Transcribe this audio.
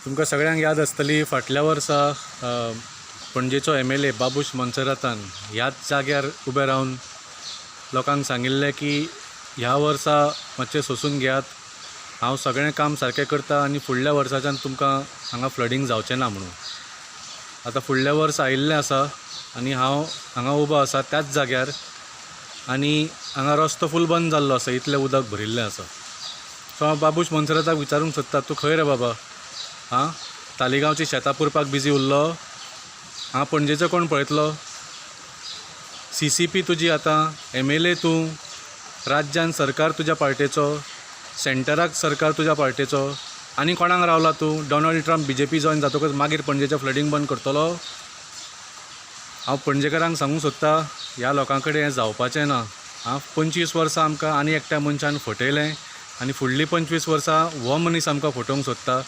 तुमकां सगळ्यांक याद आसतली, फाटल्या वर्सा पणजेचो एमएलए बाबूश मोन्सेरातान ह्याच जाग्यार उबे रावन लोकांक सांगिल्लें की ह्या वर्सा मातशें सोंसून घेयात, हांव सगळें काम सारकें करता आनी फुडल्या वर्साच्यान तुमकां हांगा फ्लडींग जावचें ना म्हणून. आतां फुडलें वर्स आयिल्लें आसा आनी हांव हांगा उबो आसा त्याच जाग्यार आनी हांगा रस्तो फूल बंद जाल्लो आसा, इतलें उदक भरिल्लें आसा. सो हांव बाबूश मोन्सेराताक विचारूंक सोदता, तूं खंय रे बाबा? आं, तालिगांवची शेतां पुरपाक बिजी उरलो? हांगा पणजेचो कोण पळयतलो? सीसीपी तुजी आतां, एमएलए तूं, राज्यान सरकार तुज्या पार्टेचो, सेंटराक सरकार तुज्या पार्टेचो, आनी कोणाक रावला तूं? डोनाल्ड ट्रम्प बीजेपी जॉयन जातकच मागीर पणजेचें फ्लडींग बंद करतलो? हांव पणजेकारांक सांगूंक सोदता, ह्या लोकां कडेन हें जावपाचें ना. आं, 25 वर्सां आमकां आनी एकट्या मनशान फटयलें आनी फुडलीं 25 वर्सां हो मनीस आमकां फटोवंक सोदता.